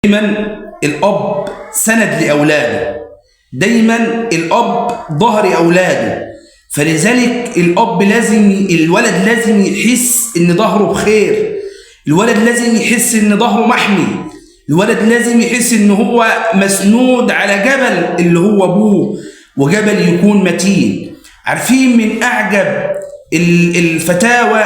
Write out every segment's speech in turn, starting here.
دايما الأب سند لأولاده، دايما الأب ظهر أولاده، فلذلك الأب لازم، الولد لازم يحس إن ظهره بخير، الولد لازم يحس إن ظهره محمي، الولد لازم يحس إن هو مسنود على جبل اللي هو أبوه، وجبل يكون متين. عارفين من أعجب الفتاوى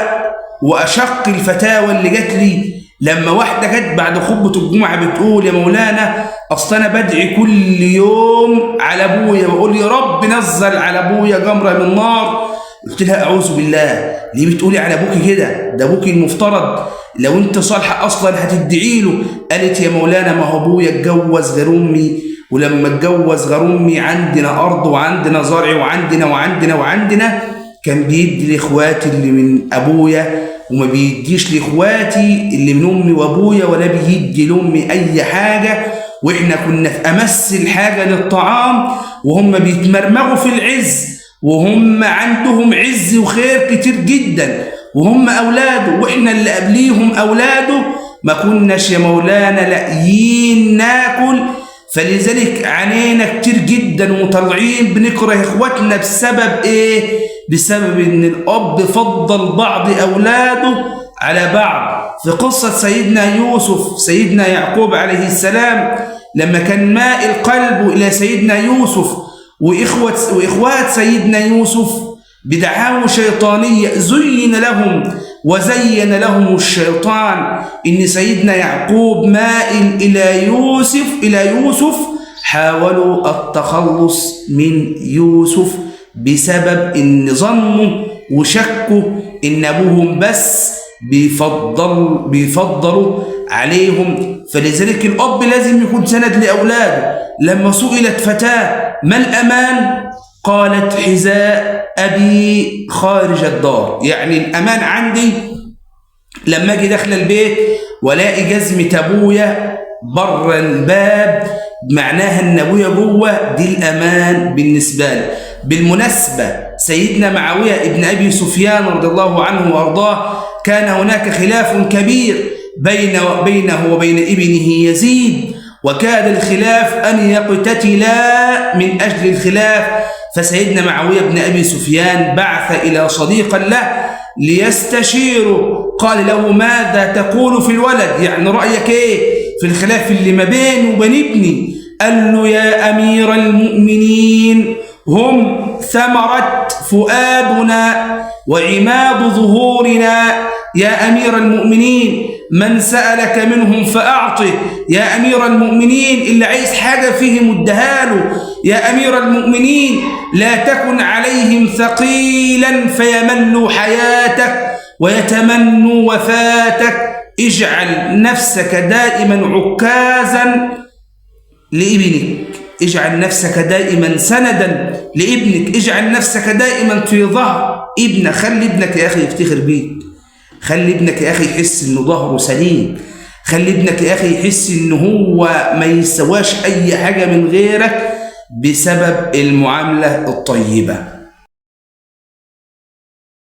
وأشق الفتاوى اللي جات لي لما واحدة جت بعد خطبة الجمعة بتقول يا مولانا أصل أنا بدعي كل يوم على أبويا بقول يا رب نزل على أبويا جمرة من نار. قلت لها أعوذ بالله، ليه بتقولي على أبوكي كده؟ ده أبوكي المفترض لو أنت صالحة أصلا هتدعي له. قالت يا مولانا ما هو أبويا اتجوز غير أمي، ولما اتجوز غير أمي عندنا أرض وعندنا زرع وعندنا وعندنا وعندنا، كان بيدي لإخواتي اللي من أبويا وما بيديش لاخواتي اللي من امي وابويا، ولا بيدي لامي اي حاجه، واحنا كنا في امس الحاجه للطعام، وهم بيتمرمغوا في العز، وهم عندهم عز وخير كتير جدا، وهم اولاده واحنا اللي قبليهم اولاده، ما كناش يا مولانا لاقيين ناكل، فلذلك عانينا كتير جدا وطالعين بنكره اخواتنا بسبب ايه؟ بسبب ان الاب فضل بعض اولاده على بعض. في قصة سيدنا يوسف، سيدنا يعقوب عليه السلام لما كان مائل قلبه الى سيدنا يوسف واخوات سيدنا يوسف بدعاوى شيطانية زين لهم وزين لهم الشيطان إن سيدنا يعقوب مائل إلى يوسف، حاولوا التخلص من يوسف بسبب إن ظنوا وشكوا إن أبوهم بس بيفضلوا عليهم. فلذلك الأب لازم يكون سند لأولاده. لما سئلت فتاة ما الأمان؟ قالت حذاء أبي خارج الدار. يعني الأمان عندي لما أجي داخل البيت ولاقي جزمة أبويا بره الباب، معناها إن أبويا جوه، دي الأمان بالنسبة لي. بالمناسبة سيدنا معاوية ابن أبي سفيان رضي الله عنه وأرضاه كان هناك خلاف كبير بينه وبين ابنه يزيد، وكاد الخلاف أن يقتتلا من أجل الخلاف، فسيدنا معاوية بن أبي سفيان بعث إلى صديقا له ليستشيره، قال له ماذا تقول في الولد؟ يعني رأيك إيه في الخلاف اللي ما بينه وبين ابني؟ قال له يا أمير المؤمنين هم ثمرة فؤادنا وعماد ظهورنا، يا أمير المؤمنين من سألك منهم فأعطه، يا أمير المؤمنين اللي عايز حاجة فيهم ادهاله، يا أمير المؤمنين لا تكن عليهم ثقيلا فيملوا حياتك ويتمنوا وفاتك، اجعل نفسك دائما عكازا لابنك، اجعل نفسك دائما سندا لابنك، اجعل نفسك دائما في ظهر ابنك. خلي ابنك يا أخي يفتخر بيك، خلي ابنك يا أخي يحس إنه ظهره سليم، خلي ابنك يا أخي يحس إنه هو ما يسواش أي حاجة من غيرك بسبب المعاملة الطيبة.